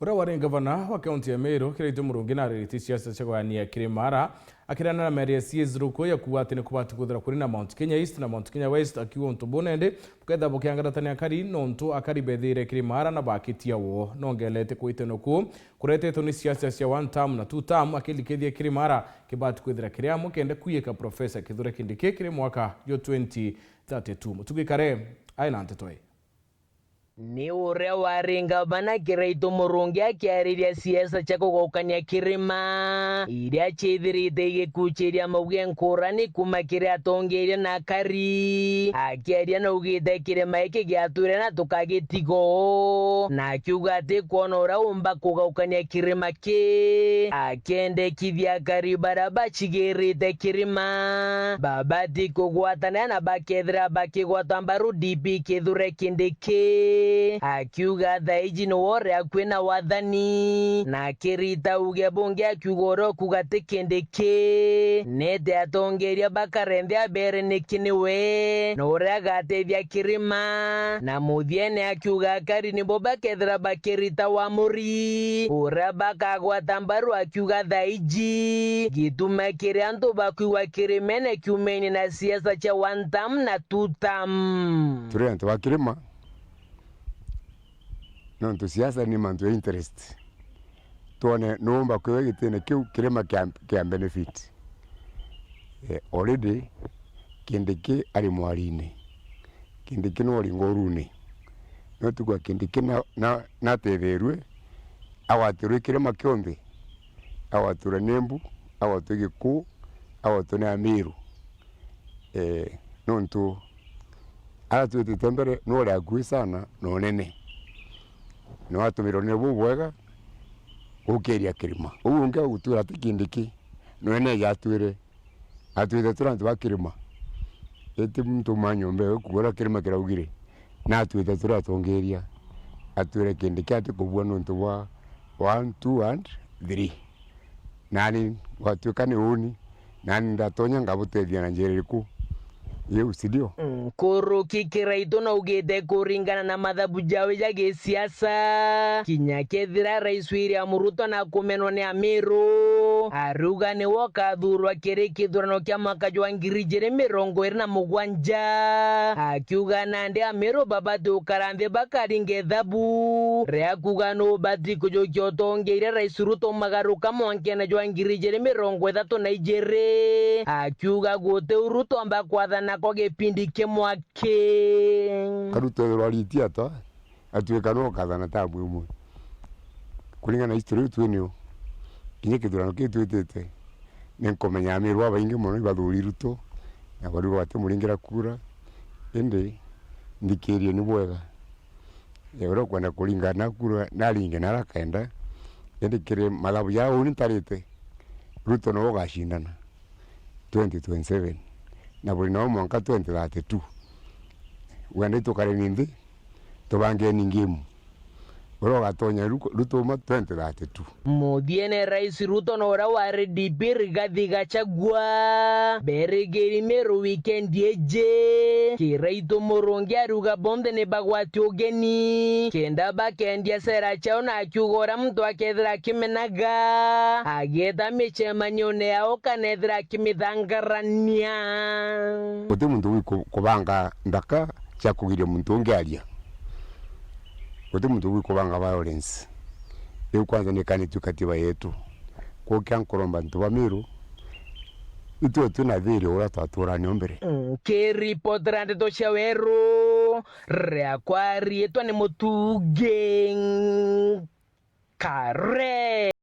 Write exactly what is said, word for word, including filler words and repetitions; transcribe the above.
Uria wari ngavana wa kaunti ya Meru, Kiraitu Murungi, nariritie siasa cia kugania kirima ara, akireana na miario ya C S Ruku ya kuuga ati ni kubati kwithira kuri na Mount Kenya East na Mount Kenya West, akiuga untu buu nandi bukethira bukiangaratania akari, nontu akari bethire kirima ara na bakitia wo. Nongelete kwitana kuu kuretetwe ni siasa cia one term na two term, akirikithia kirima ara kibati kwithira kiri amwe kenda kwiyika Professor Kithure Kindiki kiri mwaka jwa twenty thirty-two. Mutugi Kare aina nteto ii. Ni uria wari ngavana Kiraitu Murungi akiariria siasa cia kugaukania kirima, iria ciithirite igikuciria mauge nkurani kuuma kiri atongeria na akari. Akiaria naugite kirima giki giatwire na tukagitiga o, na akiuga ati kwona uria umba kugaukania kirima ki, akendekithia akari baria bacigirite kirima babati kugwatanira na bakethira bakigwata mbaru D P Kithure Kindiki. Akiuga thaiji niwe uri akui na wathani, na akirita uge bungi akiuga uria ukuuga ti Kindiki, nete atongeria bakarenthe abere niki niwe na uria agatethia kirima, na muthiene akiuga akari nibo bakethira bakirita wamuri uria bakagwata mbaru, akiuga thaiji gituma kiri antu bakwigua kirimene kiumene na siasa cia one term na two term. Turi antu ba kirima, nontu siasa ni mantu ya interest. Twone nuumba kwiwa gitine kiu kirima kia, kia benefit. Eh, already Kindiki ari mwarine. Kindiki no uri ngorune. No tugwa Kindiki na, na, natetherue, agwatirwe kirima kionthe. Agwatura ni mbu, agwatura giku, agwatura ni amiru. Eh, nontu ara twitite mbere, no uri akui sana na unene. No atumire unene bubwega gukiria kirima. Uu ungi agutura ati Kindiki, no ene yatwire, atwite turi antu ba kirima. Iti muntu uma nyomba iwe kugura kirima kiraugire, na atwite turi atongeria, atwire Kindiki ati kubua nontu bwa one, two and three. Nani gwatuika ni uni, nani ndatonya ngabutethia na njira iriku? Iu, si ndio? Nkuruki Kiraitu naugite kuringana na mathabu jawe ja gisiasa, kinya kethira Rais William Ruto nakumenwa ni Amiru, ariuga niwe ukathurwa kiri kithurano kia mwaka jwa ngiri ijiri mirongo iri na mugwanja, akiuga nandi Amiru babati gukara nthi bakaringe thabu ria kuuga nubati kujukia utongeria Rais Ruto magaruka mwankene jwa ngiri ijiri mirongo ithatu na ijiri, akiuga guti u Ruto amba kwathana kwa gipindi kimwe aki. Karuto ethirwa ariti ata, atuika no ukathana tamu imwe. Kuringana na history iu twinio, kinya kithurano kiu twitite, ni nkumenya Amiru babaingi mono ibathuri Ruto, na bariuga batimuringira kura, indi nthikirie ni bwega. Eh, uria ukwenda kuringa na kura, naringe na aria akenda. Indi kiri mathabu ja uu ni ntarite, Ruto niwe ugacindana twenty twenty-seven, na buri nao mwanka twenty thirty-two. Wenda itukare ni nthi, tubangeni game. Uria ugatonya Ruto, Ruto uma twenty thirty-two. Muthiene Rais Ruto na uria wari D P Rigathi Gachagua berigiri Meru weekend iji. Kiraitu Murungi ariuga bonthe ni bagwati ugeni kenda bakendia sera ciao, na akiuga uria muntu akethira akimenaga agieta micemanione yao kana ethira akimithangarania. Guti muntu wi ku-, kubanga nthaka cia kugiria muntu ungi aria. Guti muntu wi kubanga violence. Riu kwanza ni kanitue katiba yetu. Kukia nkuromba antu ba Meru, itwe twina thiri uria twaturania mbere. Nkiripotera ndeto cia Weru, riakwa riitwa ni Mutugi Kare.